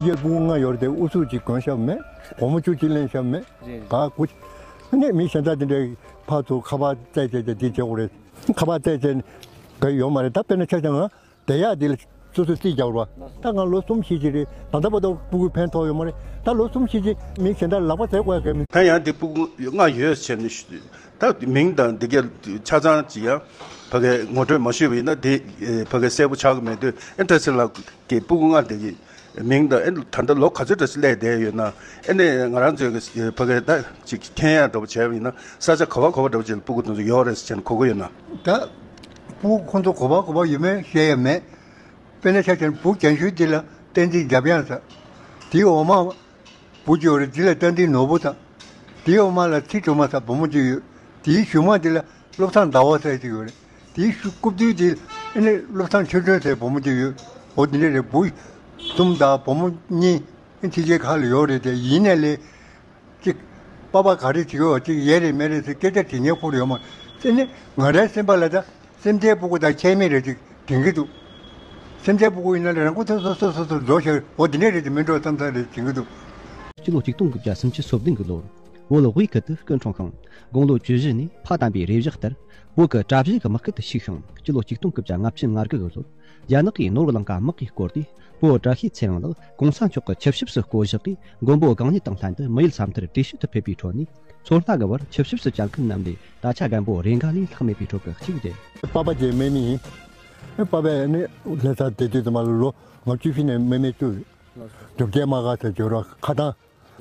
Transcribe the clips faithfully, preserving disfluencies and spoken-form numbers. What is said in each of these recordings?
ཡར་སྤུ་གུ་ལྔ་ཡོད་རེད་དེ། ཨུ་ཚུགས་གཅིག་གོན་ཤག་མེད། སྒོར་མོ་བཅུ་གཅིག་ལེན་ཤག་མེད། རེད། ག་གུ། ནས་མི་གཞན་དག་དེ་འདྲའི་ཕར་ཚུར་ཁ་པར་བཙལ་བྱས་བྱས་དེ་བྱེད་དགོས་རེད། ཁ་པར་བཙལ་བྱས་ག་ཡོད་མ་རེད། ད་དཔེར་ན་ཆ་བཞག་ན། དེ་ཡག་དེ་ལ་སོ་སོས་རྩིས་རྒྱག་རོགས། ད་ང་ལོ་གསུམ་བཞི་ཅིག་རེད། ད་ལྟ་བར་དུ་སྤུ་གུས་ཕན་ཐོགས་ཡོད་མ་རེད། ད་ལོ་གསུམ་བཞི་ཅིག་མི་གཞན་དག་ལག་པ་འཚོལ་དགོས་ཡ་ག་མི། ད་ཡང་དེ་སྤུ་གུ་ལྔ་ཡོད་བྱས་ནས། ད་མིང་དང་འདི་གའི་ཆ་ཚང་ཅིག་ཡང་ཕ་གིར་ངོ་སྤྲོད་མ་ཞུས་པ་ཡིན་ན། དེ་ཕ་གིར་གསལ་པོ་ཆགས་ཀྱི་མེད་དུས། ཨེ་ད་ཚེ་ལགས་ཀྱི་སྤུ་གུ་ལྔ་དེ་གི་མིང་དང་། ཨེ་ད་ལྟ་ལོ་ག་ཚོད་འདྲ་ཞིག་སླེབས་བསྡད་ཡོད་ན། ཨེ་ནས་ང་རང་ཚོའི་གི་ཕ་གིར་ད་ཅིག་མཁྱེན་ཡ་འདྲ་པོ་བྱས་པ་ཡིན་ན། ས་ཆ་ག་བ་ག་བ་འདྲ་པོ་ཅིག་ལ་སྤུ་གུ་དེ་ཚོ་ཡོད་རེད་ཟེར་བྱས་ནས་གོ་གི་ཡོད་ན། ད་སྤུ་གུ་ཁོང་ཚོ་ག་བ་ག་བ་ཡོད་མེད་བཤད་ཡ་མེད། དཔེར་ན་ཆ་བཞག་ན་བུ་རྒན་ཤོས་དེ་ལ་བསྟན་འཛིན་འཇམ་དབྱངས་ཟེར། དེའི་འོག་མ་བུ་གཅིག་ཡོད་རེད། དེ་ལ་བསྟན་འཛིན་ནོར་བུ་དང་། དེའི་འོག་མ་ལ་ཚེ་སྒྲོལ་མ་ཟེར་བུ་མོ་གཅིག་ཡོད། དེའི་གཞུག་མ་དེ་ལ་བློ་བཟང་ཟླ་བ་ཟེར་གཅིག་ཡོད་རེད། དེའི་གཞུག་རྐུབ་སྟོད་དེ་ཨ་ནི་བློ་བཟང་ཆོས་སྒྲོན་ཟེར་བུ་མོ་གཅིག་ཡོད། འོ་དེ་འདྲ་རེད། བུ་གསུམ་དང་བུ་མོ་གཉིས་ཨ་ཕྱི་རྒྱལ་ཁག་ལ་ཡོད་རེད་དེ། ཡིན་ནའི་ལས་ཅིག་པ་ཕ་ག་རེ་བྱེད་ཀྱི་ཡོད། ཅིག་ཡས་རེད་མེད་རེད་ཟེར་སྐད་ཆ་དྲི་མཁན་ཁོ་རང་ཡོད་མ་རེད། དེ་ནི་ང་རའི་སེམས་པ་ལ་ད་སེམས་ཅན་སྤུ་གུ་དང་ཁྱད་མེད་རེད་ཅིག་དྲན་གྱི་འདུག་སེམས་ཅན་སྤུ་གུ་ཡིན་ན་ལས་རང་མགོ་ཐོན་སོ་སོ་སོ་སོ་འགྲོ་ཤག་འོ་དེ་འདྲས་རེད་དེ་མིན་འགྲོ་བསམ་བསམ་རེད་དྲན་གྱི་འདུག་སྤྱི་ལོ་ཆིག་སྟོང་དགུ་བརྒྱ་སུམ་ཅུ་སོ་བདུན་གྱི་ལོར་བོད་དབུས་ཁུལ་དུ་སྐུ་འཁྲུངས་ཤིང་། དགུང་ལོ་བཅུ་བཞི་ནས་ཕ་དམ་པའི་རས་བཞག་ལྟར་བོད་ཀྱི་གྲྭ་བཞི་གི་དམག་སྐུལ་དུ་ཞུགས་ཤིང་། སྤྱི་ལོ་ཆིག་སྟོང་དགུ་བརྒྱ་ལྔ་བཅུ་ང་དགུ་གི་ལོར་རྒྱ་ནག་གིས་ནོར་བུ་གླིང་ག་དམག་གིས་བསྐོར་ཏེ། བོད་གྲྭ་ཤིས་ཚེ་རིང་ལགས་གོང་ས་མཆོག་གི་ཆིབས་ཞབས་སུ་བསྐོ་གཞག་གིས། མགོན་པོ་གང་ཉིད་དང་ལྷན་དུ་མི་ཡུལ་ས་མཐར་བྲོས་བྱོལ་དུ་ཕེབས་པའི་ཁྲོད་ནས། ཚོར་སྣ་གི་བར་ཆིབས་ཞབས་སུ་བཅར་མཁན་རྣམས་ལས་ད་ཆ་རྒན་པོ་རེ་འགའ་ལས་ལྷག་མེད་པའི་ཁྲོད་ཀྱི་གཅིག་སྟེ། པ་ཕ་གི་དམག་མི་ཡིན། པ་ཕ་ནི་ལྷ་སར་བསྡད་དུས་ཙམ་པ་ལོ་ལྔ་བཅུ་ཕྱིན་ནས་དམག་མི་བཅུ། ལགས་སོ། དྲུག་བརྒྱའི་དམག་སྒར་ཟེར་བརྗོད་རོགས། ཁ་ཐང་།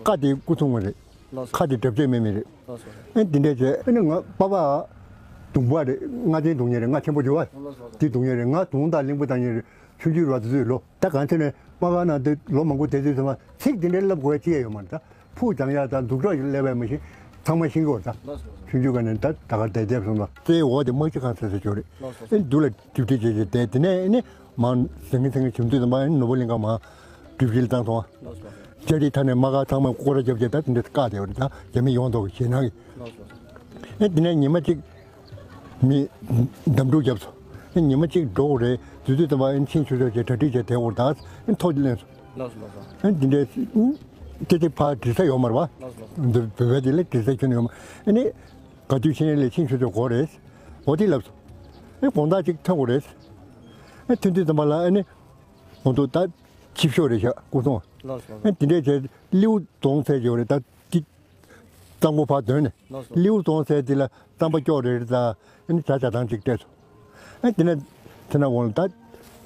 ཀ་དེ་སྐུ་ཚོང་མ་རེད། ལགས་སོ། ཁ་དེ་དྲག་ཆས་མེད་མི་རེད། ལགས་སོ། ཨེ་འདི་འདྲས་བྱས། ཨེ་ནི་ང་པ་ཕ་གདུང་པ་རེད། རྔ་ཆེན་རྡུང་མཁན་རེད། རྔ་ཆེན་པོ་བརྗོད་པ། ལགས་སོ། དེ་རྡུང་མཁན་རེད། ང་དུང་དང་གླིང་བུ་བཏང་མཁན་རེད། ཆུང་ཆུང་ར་དུ་ཚོད་ལོ། ད་གང་ཚེ་ནས་དམག་སྒར་ནང་དུ་ལོ་མང་པོ་བསྡད་དུས་ཙམ་པ་ཚིག་འདི་འདྲས་ལབ་དགོས་ཡ་ཅི་ཡང་ཡོད་མ་རེད། ད་ཕུགས་བྱང་ཡག་དང་འཛུགས་གྲོགས་ཀྱི་ཀླད་པ་མ་གཞི་ཚང་མ་ཤེས་ཀྱི་ཡོད་རེད། ད་ལགས་སོ། ཆུང་ཆུང་སྒང་ནས་ད་ད་ག་བསྡད་བསྡད་སོང་ཙང་། རྩའི་འོག་དེ་དམག་སྤྱི་ཁང་ཟེར་ཟེར་ཅིག་ཡོད་རེད། ལགས་སོ། ཨེ་འདུག་ལ་ཌིའུ་ཊི་བྱས་བྱས་བསྡད། དེ་ནས་ཨེ་ནི། མར་ཟིང་ངེ་ཟིང་ངེ་བྱུང་དུས་ཙམ་པ་ནོར་བུ་གླིང་ག་མར་ཌིའུ་ཊི་ལ་བཏང་སོང་བ། ལགས་སོ། ལྕགས་རིའི་མཐའ་ནས་དམག་སྒར་ཚང་མས་སྐོར་ར་བརྒྱབ་བྱས་ད་དེ་འདྲ་བཀག་བསྡད་པ་རེད། ད་རྒྱ་མི་ཡོང་མདོག་གི་ཞེད་སྣང་གིས། ལགས་སོ། ཨེ་དེ་ནས་ཉི་མ་གཅིག་མི་འདེམས་སྒྲུག་བརྒྱབ་སོང་། ཨེ་ཉི་མ་གཅིག་འགྲོ་དགོས་རེད། དུས་ཚོད་ཙམ་པ་ཨེ་ཕྱིན་ཆོག་ཆོག་བྱས་གྲ་སྒྲིག་བྱས་བསྡད་དགོས་རེད། ད་ཨེ་ཐོ་ཅིག་ལེན་སོང་། ལགས་སོ། ལགས་སོ། ཨེ་འདི་འདྲའི་ཏེ་ཏེ་ཕར་འགྲིག་ས་ཡོད་མ་རེད་པ། ལགས་སོ། འདི་བོད་པའི་དེ་ལ་འགྲིག་ས་ཁྱོན་ནས་ཡོད་མ། ཨེ་ནི་ག་དུས་ཕྱིན་ནས་ལས་ཕྱིན་ཆོག་ཆོག་དགོས་རེད། འོ་དེ་ལབ་སོང་། ཨེ་དགོང་དག་ཅིག་ཐོན་དགོས་རེད། ཨེ་ཐོན་དུས་ཙམ་པ་ལ་ཨེ་ནི། ཁོང་ཚོ་ད་ཆིབས་ཤོག་རེད་ཤག་སྐུ་སྲུང་། ལགས་སོ། ཨེ་དེ་འདྲས་བྱས་ལིའུ་རྫོང་ཟེར་གྱི་ཡོད་རེད། ད་དེ་གཙང་པོ་ཕར་དོན་ནས། ལགས་སོ། ལིའུ་རྫོང་ཟེར་དེ་ལ་རྩམ་པ་སྐྱོག་རེ་རེ་དང་ཨེ་ནི་ཇ་ཇ་ཐང་ཅིག་སྤྲད་སོང་། ཨེ་དེ་ནས་དེ་ན་འོང་ལ་ད་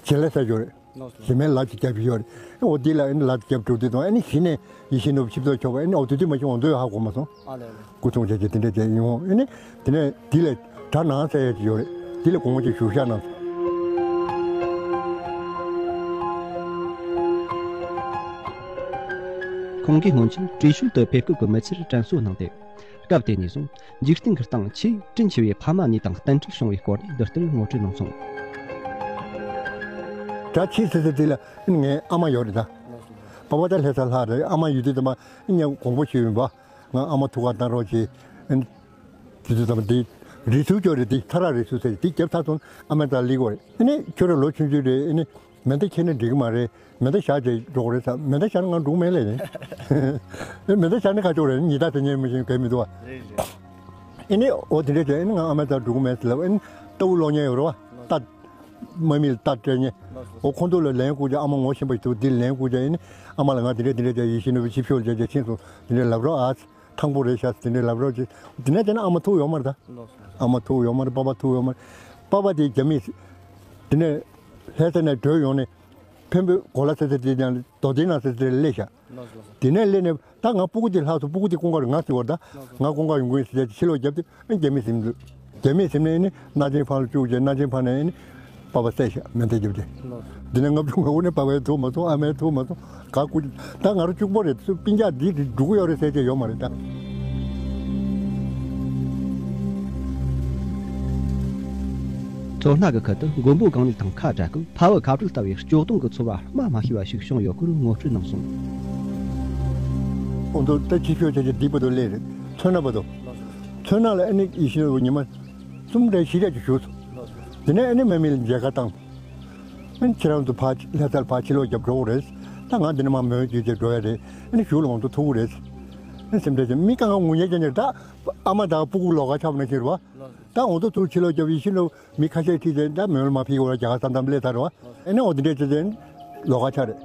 བྱེ་ལ་ཟེར་གྱི་ཡོད་རེད། ལགས་སོ། བྱེ་མའི་ལ་ཅིག་བརྒྱབ་ཀྱི་ཡོད་རེད། ཨེ་འོ་དེ་ལ་ཨེ་ནི་ལ་བརྒྱབ་འགྲོ་དུས་དང་ཨེ་ནི་གཞི་ནས་ཡིད་བཞིན་ནོར་བུ་ཆིབས་བསྒྱུར་མཆོག་གིས་ཨེ་ནི་འོ་དེ་དུས་མ་གཞི་འོང་དུས་ཧ་གོ་མ་སོང་། ཨ་ལས་ལས། སྐུ་སྲུང་བྱས་བྱས་དེ་འདྲས་བྱས་ཡོང་། ཨེ་ནི་དེ་ནས་དེ་ལ་གྲྭ་ནང་ཟེར་ཡས་ཅིག་ཡོད་རེད། དེ་ལ་དགོང་མོ་ཅིག་བཞུགས་ཤག་གནང་སོང་། ཁོང་གིས་སྔོན་ཆད་བྲོས་བྱོལ་དུ་ཕེབས་སྐབས་ཀྱི་མི་ཚེར་དྲན་གསོ་གནང་སྟེ། སྐབས་དེ་ནས་བཟུང་འཇིག་རྟེན་གྱི་སྟེང་ཆེས་དྲིན་ཆེ་བའི་ཕ་མ་གཉིས་དང་བསྟུན་གྲོས་བྱུང་བའི་སྐོར་འདི་ལྟར་ངོ་སྤྲོད་གནང་སོང་། གྲྭ་ཆེས་ཟེར་ཟེར་དེ་ལ་ངའི་ཨ་མ་ཡོད་རེད་ད། པ་ཕ་ད་ལྷ་སར་ལྷག་རེད། ཨ་མ་ཡོད་དུས་ཙམ་པ་ངས་དགོངས་པ་ཞུས་ཡིན་པ། ང་ཨ་མ་ཐུགས་ཁུར་གནང་རོགས་གྱིས། ཨ་ནི་དེ་དུས་ཙམ་པ་འདི་རི་སུལ་སྐྱོ་རེད། འདི་ཐ་ར་རི་སུལ་ཟེར་འདི་རྒྱབ་ཚར་སོང་། ཨ་མས་ད་སླེབས་ཀྱི་ཡོད་རེད། ཨ་ནི་ཁྱོད་རང་ལོ་ཆུང་ཆུང་རེད། ཨ་ནི་མེ་མདའ་འཁྱེར་ན་འགྲིག་གི་མ་རེད། མེ་མདའ་བཞག་བྱས་འགྲོ་དགོས་རེད་ཟེར། མེ་མདའ་བཞག་ན་ང་འགྲོ་གི་མེད་ལབ་ཡིན། མེ་མདའ་བཞག་ན་ཁ་ཕྱོགས་རེད། ཉི་ཟླ་དེ་ཉལ་མི་ཤེས་གལ་མི་འདུག་བ། རེད་རེད། ཨ་ནི་འོ་དེ་འདྲས་བྱས། ཨ་ནི་ང་ཨ་མས་ད་འགྲོ་གི་མེད་ཟེར་ལབ། ཨ་ནི་ལྟ་བུ་སློང་མཁན་ཡོད་རེད་བ། ད་དམག་མི་ལ་རྟ་སྤྲད་མཁན། འོ་ཁོང་ཚོ་ལ་ལན་བསྐུར་བྱས། ཨ་མ་ངོ་ཤེས་པ་ཞིག་འདུག་འདི་ལན་བསྐུར་བྱས། ཨ་ནི་ཨ་མ་ལ་ང་དེ་འདྲས་དེ་འདྲས་བྱས་ཡིད་བཞིན་ནོར་བུ་ཆིབས་ཞབས་ལ་བྱས་བྱས་ཕྱིན་སོང་། དེ་འདྲས་ལབ་རོགས་ཨ། ཐང་པོ་རེད་ཤག་དེ་འདྲས་ལབ་རོགས་གྱིས། དེ་ནས་བྱས་ན་ཨ་མ་ཐུག་ཡོད་མ་རེད་ད། ཨ་མ་ཐུག་ཡོད་མ་རེད། པ་ཕ་ཐུག་ཡོད་མ་རེད། པ་ཕ་དེ་རྒྱ་མི། དེ་ནས་ལྷ་ས་ནས་བྲོས་ཡོང་ནས་འཕན་པོའི་གོ་ལ་ཟེར་ས་དེ་ནས་རྡོ་སྡེ་ནང་ཟེར་ས་དེར་སླེབས་ཤག་དེ་ནས་སླེབས་ནས་ད་ང་སྤུ་གུ་དེ་ལྷག་སོང་། སྤུ་གུ་དེ་སྐུ་འགག་རེད། ང་ཟེར་བ་རེད་ད། ང་སྐུ་འགག་ཡོང་གི་ཡིན་ཟེར་བྱས་ཕྱི་ལོགས་བརྒྱབ་དུས། ཨ་རྒྱ་མི་ཟིན་འདུག་རྒྱ་མི་ཟིན་ནས་ཨ་ནི་སྣ་ཆེན་ཕང་ལ་བཅུག་བྱས། སྣ་ཆེན་ཕང་ནས་ཨ་ནི་པ་ཕ་བསད་ཤག་མེ་མདའ་བརྒྱབ་སྟེ། འདི་ནས་ལྔ་བཅུ་ང་དགུ་ནས་པ་ཕའི་ཐུག་མ་སོང་། ཨ་མའི་ཐུག་མ་སོང་། ག་སྐུ་ད་ང་རང་གཅིག་པོ་རེད། སུ་སྤུན་ཀྱག་འདི་འདི་འགྲོ་གི་ཡོད་རེད་ཟེར་བྱས་ཡོད་མ་རེད་ད། ཚོར་སྣ་གི་ཁུལ་དུ་མགོན་པོ་གང་ཉིད་དང་ཁ་བྲལ་སྐབས། ཕ་བུ་ཁ་བྲལ་ལྟ་བུའི་སྐྱོ་གདུང་གི་ཚོར་བ་སྨྲ་མ་ཤེས་པ་ཞིག་བྱུང་ཡོད་སྐོར་ངོ་སྤྲོད་གནང་སོང་། ཁོང་ཚོ་ད་ཕྱི་ཕྱོགས་བྱས་བྱས་འདི་བར་དུ་སླེབས་རེད། མཚོན་ན་བར་དུ། མཚོན་ན་ལ་ཨ་ནི་ཡིད་བཞིན་ནོར་བུ་ཉི་མ་གསུམ་རེ་བཞི་རེ་ཅིག་བཞུགས་སོང་། དེ་ནས་ཨ་ནི་དམག་མི་ལ་མཇལ་ཁ་བཏང་སོང་། ཨ་ནི་ཁྱེད་རང་ཚོ་ཕར་ལྷ་སར་ཕར་ཕྱིར་ལོག་རྒྱབ་འགྲོ་དགོས་རེད། ད་ང་འདི་ནས་མར་མོན་བརྒྱུད་དེ་འགྲོ་ཡ་རེད། ཨ་ནི་གཞུག་ལ་འོང་དུ་ཐུག་གི་རེད། ཨ་ནི་སེམས་ཁྲལ་ཆེ། མི་གང་ག་ངུ་ཉལ་རྐྱང་རྐྱང་རེད། ད་ཨ་མ་དང་སྤུ་གུ་ལོགས་ཀ་ཆགས་པ་ནང་བཞིན་རེད་བ། ད་འོང་དུ་ཐུག་ཕྱི་ལོགས་རྒྱབ། ཡིད་བཞིན་ནོར་བུ་མི་ཁ་ཤས་ཁྲིད་དེ་ད་མོན་ལ་མར་ཕེབས་ཀྱི་ཡོད་རེད། རྒྱ་གར་ས་མཚམས་སླེབས་ཚར་རེད་བ། ཨ་ནི་འོ་དེ་འདྲས་བྱས་ཏེ་ལོགས་ཀ་ཆགས་རེད།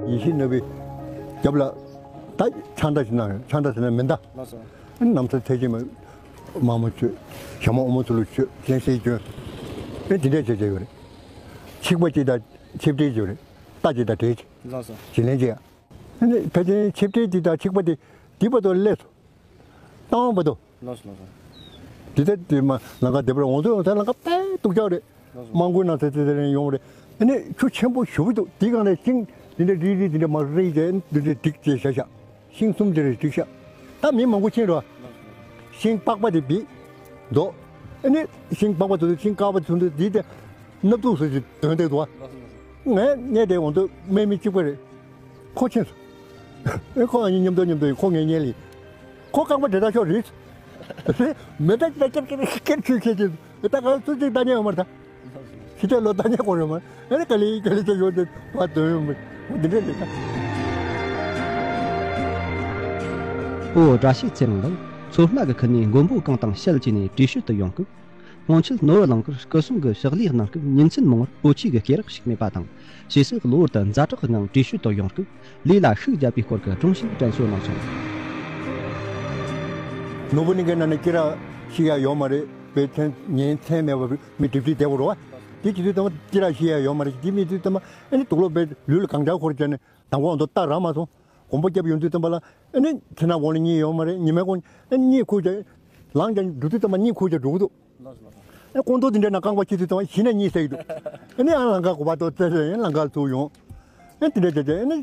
ཡིད་བཞིན་ནོར་བུའི་རྒྱབ་ལ་ད་ཕྱག་མདའ་ཞིག་གནང་ཡོད། ཕྱག་མདའ་ཟེར་ན་མེ་མདའ། ལགས་སོ། ཨ་ནི་ནམ་མཁའ་ལ་ཐེག་ཆེན་མ་དམར་མོ་མཆོད། ཞྭ་མོ་དབུ་མ་ཐུ་ལུ་མཆོད། སྤྱན་ཤེལ་གྱོན། ཨེ་དེ་འདྲས་བྱས་བྱས་ཡོད་རེད། ཆིབས་པ་གཅིག་དང་ཆིབས་ཕྲེང་གཅིག་ཡོད་རེད། རྟ་གཅིག་དང་བྲེ་གཅིག་ལགས་སོ། བྱིན་ལེན་གཅིག་ཨ་ནི་ཕལ་ཆེར་ཆིབས་ཕྲེང་འདི་དང་ཆིབས་པ་འདི་འདི་བར་དུ་སླེབས་སོང་། རྟ་དབང་བར་དུ། ལགས་སོ་ལགས་སོ། འདི་ལྟ་འདི་མ་ལམ་ཁ་བདེ་བར་འོང་དུས་ཡོང་ས་ལམ་ཁ་དཔེ་སྡུག་ཅག་རེད། ལགས་སོ། དམག་འགོས་ནང་ཚེ་ཚེ་ཚེ་རིང་ཡོང་རེད། ཨ་ནི་ཆུ་ཆེན་པོ་ཞེ་པོ་འདུག་འདི་སྒང་ནས་ཤིང་འདི་འདྲ་རིལ་རིལ་འདི་འདྲ་མར་རིལ་བྱས་འདི་འདྲ་སྒྲིག་བྱས་བཞག་བཞག་ཤིང་གསུམ་འདི་འདྲ་སྒྲིག་བཞག་ད་མི་མང་པོ་ཕྱིན་རོ། ཤིང་པགས་པ་དེ་བིས་འདུག་ཨ་ནི་ཤིང་པགས་པ་དེ་ཚོ་ཤིང་དཀར་པོ་དེ་ཚོ་འདི་དེ་སྣབས་ཐུག་བཟོས་ཅིག་འདོན་བསྡད་འདུག་ངས་གནས་དེ་འོང་དུས་སྨན་མི་གཅིག་པ་རེད། ཁོ་ཕྱིན་སོང་། ཨེ་ཁོ་ཨ་ནི་མཉམ་དུ་མཉམ་དུ་ཡིན། ཁོ་ངའི་གཉེན་ལ་ཡིན། ཁོ་རྐང་པ་འདྲེད་ད་ཤོག་རེད། མེ་མདའ་ཅིག་ད་ཀེར་ཀེར་ཀེར་ཁྱོད་ཁྱེད་ཀྱིས་ད་ག་ཚོད་ཅིག་ལྟ་ཉན་ཡོད་མ་རེད་ད། ཕྱི་དྲོ་ལོ་ལྟ་ཉན་དགོས་རེད་མ་རེད། ཨ་ནི་ག་ལེ་ག་ལེ་ཅིག་ཡོད་དེ་བ་དོན་ཡོད་མ་རེད། འདི་འདྲ་རེད་ད། ཨོ་བཀྲ་ཤིས་ཚེ་རིང་ལགས་མཚོ་སྣ་གི་ཁུལ་ནས་མགོན་པོ་གང་དང་ཞལ་གྱེས་ནས་བྲོས་བྱོལ་དུ་ཡོང་སྐབས། སྔོན་ཆད་ནོར་བུ་གླིང་དཀར་སྐུ་སྲུང་གི་ཕྱག་ལས་གནང་སྐབས་ཉིན་མཚན་མང་བོར་འོ་ཆུ་གི་སྐེ་རགས་ཤིག་མེད་པ་དང་། ཕྱིས་སུ་གློ་བུར་དུ་ཛ་དྲག་གི་ངང་བྲོས་བྱོལ་དུ་ཡོང་སྐབས་ལུས་ལ་ཤུགས་བརྒྱབ་པའི་སྐོར་གྱི་སྒྲོམ་གཞི་དྲན་གསོ་གནང་སོང་། ནོར་བུ་གླིང་གའི་ནང་ནས་སྐེ་རགས་ཤི་ཡ་ཡོད་མ་རེད། པའི་མཚན་ཉིན་མཚན་མེད་པར་མི་སྒྲིབ་སྒྲིབ་བསྡད་པ་རེད་བ། དེ་བྱེད་དུས་ཙམ་པ་སྐེ་རགས་ཤི་ཡ་ཡོད་མ་རེད། དེ་མི་དུས་ཙམ་པ་ཨ་ནི་དུག་ལོག་པའི་ལུས་ལ་གང་ཆག་འཁོར་བྱས་ནས་དང་པོ་འོང་དུ་རྟ་རག་མ་སོང་། གོམ་པ་བརྒྱབ་ཡོང་དུས་ཙམ་པ་ལ་ཨ་ནི་ཚེ་ནག་གོང་ལ་གཉིད་ཡོད་མ་རེད། ཉི་མའི་གོང་ཨ་ནི་གཉིད་ཁུག་བྱས། ལངས་ཀྱང་འགྲོ་དུས་ཙམ་པ་གཉིད་ཁུག་བྱས་འགྲོ་གི་འདུག་ལགས་སོ་ལགས་སོ། ཨ་ཁོང་ཚོ་དེ་འདྲའི་ནང་རྐང་པ་ཁྱེར་དུས་ཙམ་པ་གཞི་ནས་གཉིད་སད་ཀྱི་འདུག་ཨ་ནི་ཨ་ལམ་ཁ་གོམ་པ་ཏོག་ཙམ་ཙམ་ཡིན། ལམ་ཁ་ཚུར་ཡོང་། ཨ་དེ་འདྲ་བྱས་བྱས་ཨ་ནི་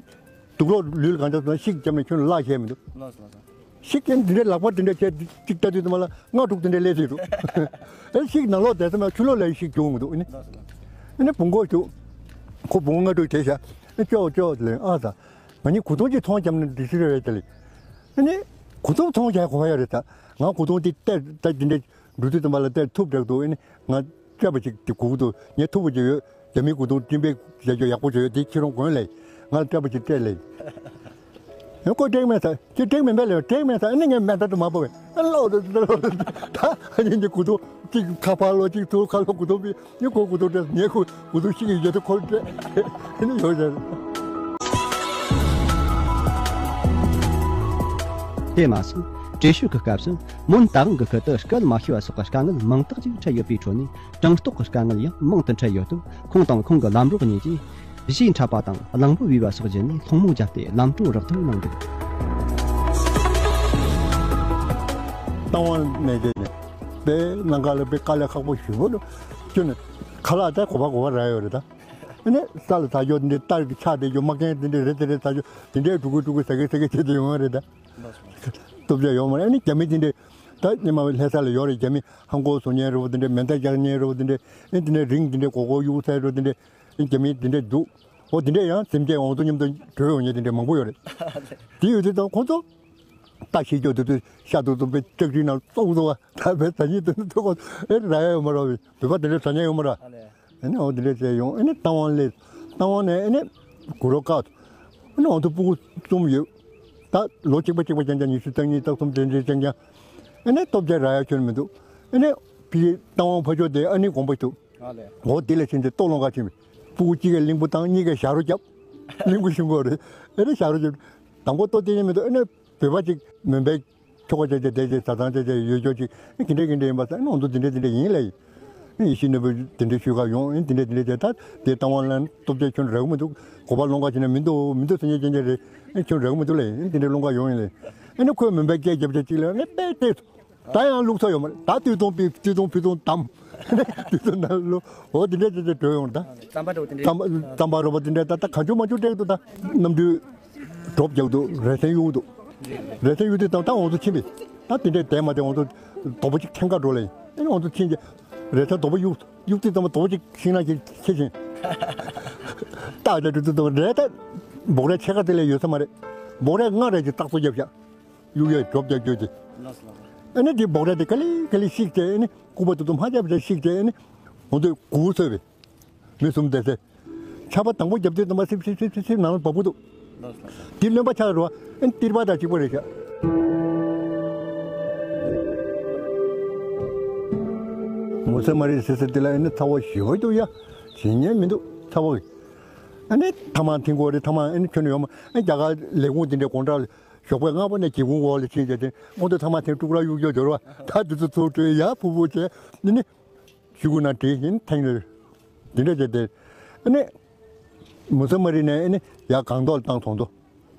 དུག་ལོག་ལུས་ལ་གང་ཆག་སོང་ན་ཤིག་བརྒྱབ་ནས་ཁྱོན་ནས་བརླག་ཤེས་མི་འདུག་ལགས་སོ་ལགས་སོ། ཤིག་ཨ་ནི་དེ་འདྲའི་ལག་པ་དེ་འདྲ་བྱས་གཅིག་ལྟ་དུས་ཙམ་པ་ལ་ལྔ་དྲུག་དེ་འདྲ་སླེབས་ཀྱི་འདུག་ཨ་ཤིག་ནང་ལོགས་བསྡད་ཙམ་པ་ཆུ་ལོག་ལ་ཤིག་བྱུང་མི་འདུག་ཨ་ནི་ལགས་སོ་ལགས་སོ། ཨ་ནི་བུ་མགོ་བཅུག་ཁོ་བུ་མགོ་ལྔ་དྲུག་བྱས་ཤག་ཨ་ཅོག་ཅོག་ལེན་ཨ་ད། ང་གཉིས་གོས་ཐུང་གཅིག་ཚོང་བརྒྱབ་ན་འགྲིག་གི་རེད་དེ་ལས། ཨ་ནི། གོས་ཐུང་ཚོང་བརྒྱབ་དགོས་ཡ་རེད་ད། ང་གོས་ཐུང་དེ་སྟེར་ད་དེ་འདྲ་འགྲོ་དུས་ཙམ་པ་ལ་སྟེར་ཐུབ་འགྲིག་འདུག་ཨ་ནི་ང་སྤྲད་པ་ཅིག་དེ་དགོས་ཀྱི་འདུག་ངས་ཐུབ་པ་ཅིག་ཡོད། རྒྱ་མིའི་གོས་ཐུང་སྤྲིན་པའི་བྱ་རྒྱུ་ཡག་པོ་ཅིག་ཡོད། དེ་ཁྱེར་རོགས་དགོས་ལས། ང་ལ་སྤྲད་པ་ཅིག་སྤྲད་ལས། ཡང་ཁོས་སྤྲད་མེད་ས། ཁྱེད་སྤྲད་མེད་པས་ལས་སྤྲད་མེད་ས། ཨ་ནི་ངས་མེ་མདའ་དེ་མ་ཕོག་པས་ཨ་ལོག་ད་ད་ད་ད་ཨ་ནི་འདི་གོས་ཐུང་གཅིག་ཁ་ཕར་ལོག་གཅིག་ཚུར་ཁ་ལོག་གོས་ཐུང་པས། ངས་ཁོ་གོས་ཐུང་སྤྲད། ངས་ཁོ་གོས་ཐུང་ཤིག་གི་ཡོད་དུ་ཁོ་སྤྲད་ནས་ཡོད་ཟེར། དེ་མ་ཟད། བྲོས་བྱོལ་གྱི་སྐབས་སུ་མོན་རྟ་དབང་གི་ཁུལ་དུ་སྐད་མ་ཤེས་པ་སོགས་ཀྱི་དཀའ་ངལ་མང་དག་ཅིག་འཕྲད་ཡོད་པའི་ཁྲོད་ནས་གྲངས་ཐོ་གི་དཀའ་ངལ་ཡང་མང་དུ་འཕྲད་ཡོད་སྟབས། ཁོང་དང་ཁོང་གི་ལམ་གྲོགས་གཉིས་ཀྱིས་གཞས་འཁྲབ་པ་དང་གླང་པོ་བུ་བ་སོགས་བརྒྱུད་ནས་སློང་མོ་བརྒྱབ་སྟེ་ལམ་གྲོ་རག་ཐབས་གནང་འདུག་རྟ་དབང་ནས་དེ་ནས་དཔེ་ནང་ཁ་ལ་དཔེ་དཀའ་ལས་ཁག་པོ་ཞེ་པོ་འདུག་ཁྱོད་ནི་ཁ་ལག་ད་གོ་བ་གོ་བ་རག་ཡོད་རེད་ད། ཨ་ནི་ས་ལ་ཟ་རྒྱུ་འདི་རྟ་གི་ཆག་བསྡད་རྒྱུ་མ་རྒན་འདི་འདྲ་རེད། དེ་རེད་ཟ་རྒྱུ་འདི་འདྲའི་འགྲོ་གི་འགྲོ་གི་ཟ་གི་ཟ་གི་བྱེད་དུ་ཡོང་བ་རེད་ད། སྟོབས་ཆེ་ཡོང་མ་རེད། ཨ་ནི་རྒྱ་མི་འདི་འདྲའི་ད་སྔོན་མ་ལྷ་ས་ལ་ཡོད་རེད། རྒྱ་མི་ཧང་གོ་བཟོ་མཁན་རེད་བ། འདི་འདྲའི་མེ་མདའ་རྒྱག་མཁན་རེད་བ། འདི་འདྲའི་ཨ་འདི་འདྲའི་རིང་འདི་འདྲའི་གོག་གོག་གཡུག་ས་རེད་བ། འདི་འདྲའི་ཨ་རྒྱ་མི་འདི་འདྲའི་འདུག་འོ་འདི་འདྲའི་ཡང་འཛེམ་བྱས་འོང་དུས་མཉམ་དུ་བྲོས་ཡོང་མཁན་འདི་འདྲའི་མང་པོ་ཡོད་རེད། དེ་ཡོད་དུས་ད་ཁོང་ཚོ་རྟ་ཤི་རྒྱུ་དེ་དུས་ཤ་དུ་དུ་པའི་ལྕགས་ཀྲིན་ནང་བཙོག་བཙོག་བ། ད་བས་ད་ཉིད་དུ་ནི་ཐུག་གོ་ཨེ་ར་ཡ་ཡོད་མ་རེད་བ། བོད་པ་དེ་འདྲའི་ཟ་མཁན་ཡོད་མ་རེད། ཨ་ནི་འོ་དེ་འདྲས་བྱས་ཡོང་། ཨ་ནི་རྟ་དབང་སླེབས། རྟ་དབང་ནས་ཨ་ནི་གུ་རོ་བཀག་ཏུ། ཨ་ནི་འོང་དུ་སྤུ་གུ་གསུམ་ཡོད། ད་ལོ་གཅིག་པ་གཅིག་པ་རྐྱང་རྐྱང་ཉི་ཤུ་རྩ་གཉིས་རྩ་གསུམ་དེ་འདྲས་རྐྱང་རྐྱང་། ཨ་ནི་སྟོབས་ཆེ་རག་ཡ་ཁྱོན་མི་འདུག་ཨ་ནི་ཕི་རྟ་དབང་ཕ་ཕྱོགས་དེ་ཨ་ནི་དགོངས་པ་འདུག་འོ་དེ་ལ་ཕྱིན་ཏེ་ལྟོ་སློང་ག་ཕྱིན་པས། སྤུ་གུ་གཅིག་གིས་གླིང་བུ་བཏང་། གཉིས་ཀས་ཞབས་བྲོ་བརྒྱབ། གླིང་བུ་ཞུ་དགོས་རེད། ཨ་ནི་ཞབས་བྲོ་བརྒྱབ། དང་པོ་ལྟོ་སྟེར་ཉན་མི་འདུག་ཨ་ནི་བོད་པ་གཅིག་མོན་པའི་ཁྱོ་ག་བྱས་བྱས་བསྡད་བྱས་ཟ་ཚང་བྱས་བྱས་ཡོད་ཆོག་ཅིག་ཨེ་གི་འདྲས་གི་འདྲས་ཡིན་པ་ཟེར། ཨེ་ནང་དུ་དེ་འདྲས་དེ་འདྲས་ཡིན་ལབ་ཡིན། ཨེ་ཡེ་ཤེས་ནོར་བུས་དེ་འདྲས་ཞུས་ག་ཡོང་། ཨེ་དེ་འདྲས་དེ་འདྲས་བྱས། ད་དེ་རྟ་དབང་ལ་སྟོབས་ཆེ་ཁྱོན་རག་གི་མི་འདུག་གོ་བ་སློང་ག་བྱས་ན་མི་འདུག་མི་འདུག་ཟེར་མཁན་རྐྱང་རྐྱང་རེད། ཨེ་ཁྱོན་རག་གི་མི་འདུག་ལབ་ཡིན། ཨེ་དེ་འདྲས་སློང་ག་ཡོང་ཡིན་ལབ་ཡིན། ཨེ་ནི་ཁོས་མོན་པའི་སྐད་རྒྱབ་བྱས་ཅིག་ལབ་ནས་དཔེ་བལྟས་སོང་། ད་ཡང་བླུགས་ས་ཡོད་མ་རེད། ད་སྟོད་ཐུང་ཕུད་སྟོད་ཐུང་ཕུད་ཐུང་བསྡམས། སྟོད་ཐུང་ནང་བླུགས། འོ་དེ་འདྲས་བྱས་བྱས་བྲོས་ཡོང་། ད་རྩམ་པ་འདྲ་བོ་དེ་འདྲས། རྩམ་པ་རྩམ་པ་རོ་པ་དེ་འདྲས། ད་ད་གང་བྱུང་མང་བྱུང་སྤྲད་འདུག་ད་གནམ་གྲུས་གྲོབ་རྒྱག་འདུག་རས་ཐལ་གཡུག་འདུག་རས་ཐལ་གཡུག་དུས་ཙམ་ད་འོང་དུ་ཕྱིན་པས། ད་དེ་འདྲས་དེ་མ་དེ་འོང་དུ་རྡོག་པོ་གཅིག་འཐེན་ག་འགྲོ་ལབ་ཡིན། ཨ་ནི་འོང་དུ་ཕྱིན་རྗེས་རས་ཐལ་རྡོག་པོ་གཡུག་གཡུག་དུས་ཙམ་རྡོག་པོ་གཅིག་ཤིང་ནགས་ཀྱི་ཁྱེར་ཕྱིན། ཏག་ཏག་འགྲོ་དུས་ཙམ་རས་ཐལ་འབོག་རས་ཕྱེད་ཀ་དེ་ལས་ཡོད་ས་མ་རེད། འབོག་རས་ལྔ་རེ་གཅིག་ཏག་ཏག་བརྒྱབ་བཞག་གཡུག་ཡས་གྲོབ་རྒྱག་རྒྱུ་དེ། ལགས་སོ་ལགས་སོ། ཨ་ནི་དེ་འབོག་རས་དེ་ག་ལེ་ག་ལེ་བཤིག་བྱས། ཨ་ནི་སྐུད་པ་དེ་ཚོ་མ་བརྒྱབ་བྱས་བཤིག་བྱས། ཨ་ནི་འོང་དུས་གུར་བཟོས་པས། མི་གསུམ་བསྡད་ཚེ། ཆར་པ་དང་པོ་རྒྱབ་དུས་ཙམ་པ་སིབ་སིབ་སིབ་སིབ་སིབ་ནང་ལ་འབབ་གི་འདུག། དེ་རློན་པ་ཆགས་རོ། ཨན་ཏིར་པ་དང་གཅིག་པ་རེད་ཤག། མུ་ས་མ་རི་ཟེར་ས་དེ་ལ་ཨ་ནི་ཚ་བ་ཞེ་པོ་འདུག་ཡ། བྱེད་ཉན་མི་འདུག་ཚ་བ་གི། ཨ་ནི་ཐ་མག་འཐེན་དགོས་རེད། ཐ་མག་ཨ་ནི་ཁྱོན་ནས་ཡོད་མ། ཨ་རྒྱ་གར་ལས་ཁུངས་དེ་འདྲའི་དགོང་དྲག་ཞོགས་པ་སྔ་པོ་ནས་སྒེའུ་ཁུང་འོག་ལ་ཕྱིན་བྱས་ཏེ་ཁོང་ཚོ་ཐ་མག་འཐེན་དཀྲུག་ར་གཡུག་རྒྱུ་འདོར་བ། ད་དེ་ཚོ་ཚུར་སྤྲོད་ཡ་ཕུ་ཕུ་བྱས་ཨ་ནི། ཤུ་གུ་ན་བྲིས་ཡིན་ཐེངས་རེ། འདི་འདྲ་བྱས་ཏེ། ཨ་ནི། མུ་ས་མ་རི་ནས་ཨ་ནི་ཡར་སྒང་ཏོག་ལ་བཏང་སོང་དོ།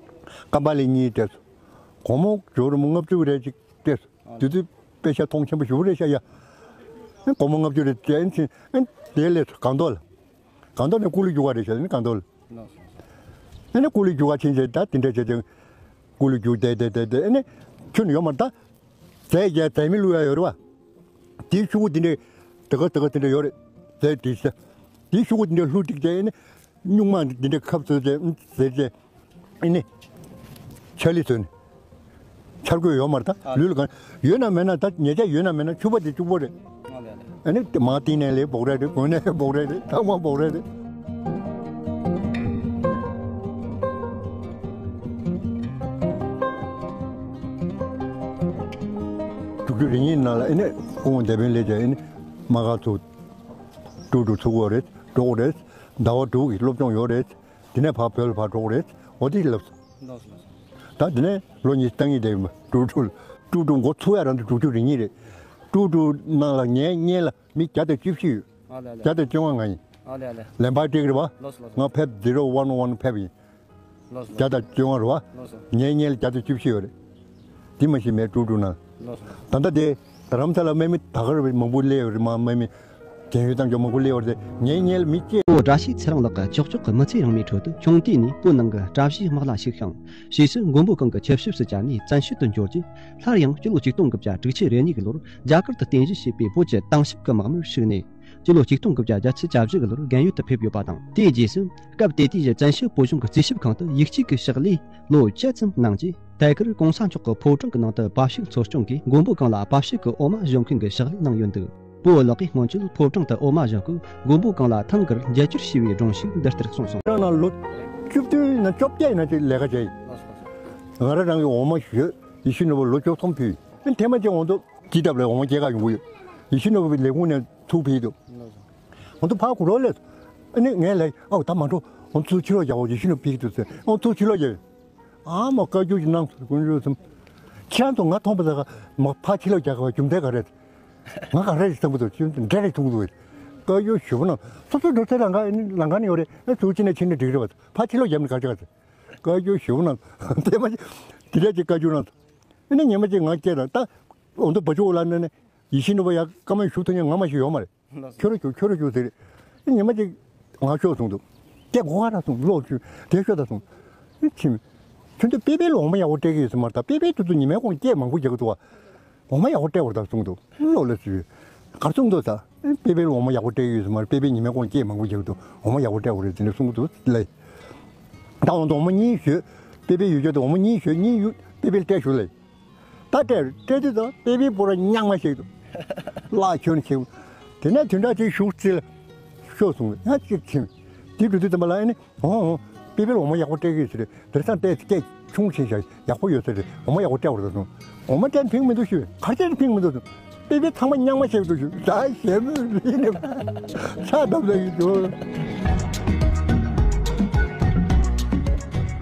ཀམ་པ་ལི་གཉིས་སྤྲད་སོང་། སྒོར་མོ་ཇོ་རུ་མོ་ལྔ་བཅུ་རེ་ཅིག་སྤྲད་སོང་། དེ་དུས་པེ་ཤ་མཐོང་ཆེན་པོ་ཞེ་པོ་རེད་ཤག་ཡ། ཨ་ནི་སྒོར་མོ་ལྔ་བཅུ་རེ་སྤྲད་ཨ་ནི་ཕྱིན་ཨ་ནི་དེ་སླེབས་སོང་སྒང་ཏོག་ལ། སྒང་ཏོག་ནས་ཀུ་ལུ་རྒྱུག་ག་རེད་ཤག་ཨ་ནི་སྒང་ཏོག་ལ། ཨ་ནི་ཀུ་ལུ་རྒྱུག་ག་ཕྱིན་བྱས་ད་དེ་འདྲ་བྱས་ཏེ། ཀུ་ལུ་རྒྱུག་བསྡད་བསྡད་བསྡད་བསྡད་ཨ་ནི། ཁྱོན་ནས་ཡོད་མ་རེད་ད། རྫས་རྒྱག་རྫས་མེ་བླུག་ཡ་ཡོད་རེད་བ། དེའི་ཤུ་གུ་དེ་འདྲས་དེ་ག་དེ་ག་དེ་འདྲས་ཡོད་རེད། རྫས་དེ་ཤ། དེའི་ཤུ་གུ་དེ་འདྲས་བླུགས་ཏིག་བྱས་ཨ་ནི། སྨྱུག་མ་དེ་འདྲས་ཁབ་བཟོས་བྱས་ཟེར་བྱས་ཨ་ནི། ཆ་ལི་བཟོས་ནས། འཆར་འགོད་ཡོད་མ་རེད་ད། ལུས་ལ་གང་ཡོད་ན་མེད་ན་ད་ཉེས་ཆད་ཡོད་ན་མེད་ན་ཕྱུ་པ་དེ་ཕྱུག་པོ་རེད། ཨ་ནི་དེ་མ་བཏིང་ནས་ལས་འབོག་རེད་རེད། གོན་ནས་འབོག་རེད་རེད། ཐག་མ་འབོག་རེད་རེད། དྲུག་ཅུ་རེ་གཉིས་ནང་ལ་ཨ་ནི་སྐུ་ངོ་བདེ་དཔོན་ལས་ཀྱང་ཨ་ནི་མ་ག་ཚུགས། ཀྲུག་ཀྲུག་ཚུགས་ཀྱི་ཡོད་རེད། འགྲོ་གི་རེད། ཟླ་བ་དྲུག་གི་སློབ་སྦྱོང་ཡོད་རེད། དེ་ནས་ཕར་བོད་ལ་ཕར་འགྲོ་གི་རེད། འོ་དེ་ལབ་སོང་། ད་དེ་ནས་ལོ་གཉིས་བཏང་ཡིན་དེ་ཀྲུག་ཀྲུག་ཀྲུག་ཀྲུག་འགོ་ཚུགས་ཡ་རང་དུ་དྲུག་ཅུ་རེ་གཉིས་རེད། ཀྲུག་ཀྲུག་ནང་ལ་ངའི་གཉེན་ལ་མི་བརྒྱ་དང་བཅུ་བཞི་ཡོད། ཨ་ལེ་ཨ་ལེ། བརྒྱ་དང་བཅོ་ལྔ་ང་ཡིན། ཨ་ལེ་ཨ་ལེ། ལན་པར་སྤྲད་ཀྱི་རེད་བ། ལོས་ལོས། ང་ཕེབས་ཟི་རོ་ཝན་ཝན་ཕེབས་ཡིན། ལོས་ལོས། བརྒྱ་དང་བཅོ་ལྔ་རེད་བ། ལོས་ལོས། ངའི་གཉེན་ལ་བརྒྱ་དང་བཅུ་བཞི་ཡོད་རེད། དེ་མ་གཞི་མེད་ཀྲུག་ཀྲུག་ན། ལོས་ལོས། ད་ལྟ་དེ་རྡ་རམ་ས་ལ་དམག་མི་ད་ག་རེ་མང་པོ་སླེབས་ཡོད་རེད། མ་དམག་མི་རྒན་ཡོལ་བཏང་རྒྱུ་མང་པོ་སླེབས་ཡོད་རེད། ངའི་གཉེན་ལ་མི་སྐྱེས། ཨོ་བཀྲ་ཤིས་ཚེ་རིང་ལགས་ཀྱི་ཅོག་ཅོག་གི་མི་ཚེ་རིང་མོའི་ཁྲོད་དུ་ཆུང་དུས་ནས་བོད་ནང་གི་བཀྲ་ཤིས་དམག་ལ་ཞུགས་ཤིང་། ཕྱིས་སུ་མགོན་པོ་གང་གི་ཆབ་སྲིད་སུ་བཅར་ནས་བཙན་བྱོལ་དུ་འབྱོར་རྗེས། སླར་ཡང་སྤྱི་ལོ་ཆིག་སྟོང་དགུ་བརྒྱ་དྲུག་ཅུ་རེ་གཉིས་ཀྱི་ལོར་རྒྱ་གར་དུ་རྟེན་གཞི་བྱས་པའི་བོད་ཀྱི་དེང་ཞབས་ཀྱི་དམག་མིར་ཞུགས་ནས། སྤྱི་ལོ་ཆིག་སྟོང་དགུ་བརྒྱ་བརྒྱད་ཅུ་གྱ་བཞི་གི་ལོར་རྒན་ཡོལ་དུ་ཕེབས་ཡོད་པ་དང་། དེའི་རྗེས་སུ་སྐབས་དེ་དུས་ཀྱི་བཙན་བྱོལ་བོད་གཞུང་གི་རྩིས་ཞིབ་ཁང་དུ་ཡིག་གཅིག་གི་ཕྱག་ལས་ལོ་བཅུ་ཙམ་གནང་རྗེས། ཐད་ཀར་གོང་ས་མཆོག་གི་ཕོ་བྲང་གི་ནང་དུ་དཔའ་ཞིག་འཚོ་སྐྱོང་གིས་མགོན་པོ་གང་ལ་དཔའ་ཞིག་གི་འོ་མ་བཞོ་མཁན་གྱི་ཕྱག་ལས་གནང་ཡོད་འདུག། བོད་ལག་གི་སྔོན་ཆད་ཕོ་བྲང་དུ་འོ་མ་བཞོ་སྐབས་མགོན་པོ་གང་ལ་ཐང་གར་འཇལ་བཅུར་བྱས་པའི་སྒྲུང་ཞིག་འདི་ལྟར་གསུངས་སོང་། ཁྱེད་རང་ལོ་བཅུ་བདུན་ན་བཅོ་བརྒྱད་ཡིན་ན་ཅིག་ལས་ཀ་བྱས་ཡིན། ང་རང་རང་གི་འོ་མ་བཞོས་ཡིད་བཞིན་ནོར་བུ་ལོ་བཅུ་གསུམ་ཕུལ་ཡིན། ཐེངས་མ་གཅིག་འོང་དུས་ཇི་ལྟར་ལས་འོ་མ་སྐྱེལ་ག་ཡོང་གི་ཡོད། ཡིད་བཞིན་ནོར་བུའི་ལས་ཁུངས་ནས་ཚུར་ཕུལ་འདུག། འོང་དུས་ཕར་གུ་རོ་ལས། ཨ་ནི་ངས་ལབ། ཨའོ་ད་མ་འགྲོ། འོང་ཚུར་ཕྱི་ལོགས་རྒྱག་འོ་ཡིད་བཞིན་ནོར་བུ་ཕུལ་གི་འདུག་ཟེར། འོང་ཚུར་ཕྱི་ལོགས་རྒྱག། ཨ་མ་བཀའ་བཀྱོན་ཞིག་གནང་སོང་། དཀོན་མཆོག་གསུམ། ཁྱེད་རང་ཚོ་ང་མཐོང་པ་ཟེར་ག་མ་ཕར་ཕྱི་ལོགས་རྒྱག་ག་རྒྱུ་མཚན་ག་རེད། ང་ག་རེ་ཞིག་བསམ་གི་འདུག་ཅི་འདྲ་རེ་མཐོང་གི་འདུག། བཀའ་བཀྱོན་ཞུ་བ་ན་སོ་སོ་འགྲོ་ཚེ་རང་ག་ནི་ལང་ག་ནི་ཡོད་རེད། ཨ་ཚུར་ཕྱི་ནས་ཕྱིན་ནས་འགྲིག་རེད་བ། ཕར་ཕྱི་ལོགས་རྒྱབ་ནས་ག་རེ་བྱེད་ག་ཟེར། བཀའ་བཀྱོན་ཞུ་བ་ན་དེ་མ་དེ་འདྲ་ཅིག་བཀའ་བཀྱོན་གནང་སོང་། ཨ་ནི་ཉི་མ་གཅིག་ང་སྐད་དང་ད་འོང་དུས་བ་ཅོ་ལ་ནི་ནི་ཡིད་བཞིན་ནོར་བུ་ཡ་བཀའ་མོལ་ཞུ་ཐུབ་མཁན་ང་མ་ཞིག་ཡོད་མ་རེད། ཁྱོད་རང་ཞུ་ཁྱོད་རང་ཞུ་ཟེར། ཨ་ཉི་མ་གཅིག་ང་ཤོག་གསུངས་འདུག། སྐད་གོ་ག་ར་གསུངས་ལོག་ཆུ་དེ་ཤོག་ད་གསུངས། ཨ་ཁྱིམ། ཁྱོད་ཚོ་པེ་པེ་ལ་འོ་མ་ཡག་པོ་སྤྲད་ཀྱི་ཡོད་ས་མ་རེད་ད། པེ་པེ་དེ་ཚོ་ཉི་མའི་གོང་སྐད་མང་པོ་རྒྱག་གི་འདུག་བ། འོ་མ་ཡག་པོ་སྤྲད་བར་ད་གསུངས་འདུག། ལོག་ལ་ཞུས། གར་གསུངས་འདུག་ད། པེ་པེ་ལ་འོ་མ་ཡག་པོ་སྤྲད་ཀྱི་ཡོད་ས་མ་རེད། པེ་པེ་ཉི་མའི་གོང་སྐད་མང་པོ་རྒྱག་གི་འདུག། འོ་མ་ཡག་པོ་སྤྲད་བར་དེ་འདྲ་གསུངས་འདུག་ལ། ད་འོ་འདུག་འོ་མ་གཉིས་ཞོས། པེ་པེ་ཡོད་ཆོག་ཏུ་འོ་མ་གཉིས་ཞོས་གཉིས་ཡུ་པེ་པེ་ལ་སྤྲད་ཞུ་ལ། ད་སྤྲད་སྤྲད་དུས་ད་པེ་པེ་པོ་ར་རྙང་མ་ཞིག་འདུག། ལག་ཁྱོན་ཆེ། དེ་ནས་དུས་འདྲ་ཅིག་ཞུགས་རྩིས་ལ་ཤོག་གསུངས། ཡང་གཅིག་ཕྱིན། དེ་འགྲོ་དུས་ཙམ་པ་ལ་ཨ་ནི་འོང་འོང་པེ་པེ་ལ་འོ་མ་ཡག་པོ་སྤྲད་ཀྱི་ཡོད་ཟེར། དེ་སང་སྤྲད་སྐད་ཆུང་ཕྱིན་ཤག་ཡག་པོ་ཡོད་ཟེར། འོ་མ་ཡག་པོ་སྤྲད་བར་ད་གསུངས། འོ་མ་སྤྲད་ཕིང་མི་འདུག་ཞུས། ག་རེ་སྤྲད་ཕིང་མི་འདུག་གསུངས། པེ་པེ་ཚང་མ་རྙང་མ་ཞིག་འདུག་ཞུས། ད་ཞེ་མོ་རི་ནས་ཆགས་བསྡད་ཀྱི་འདུག།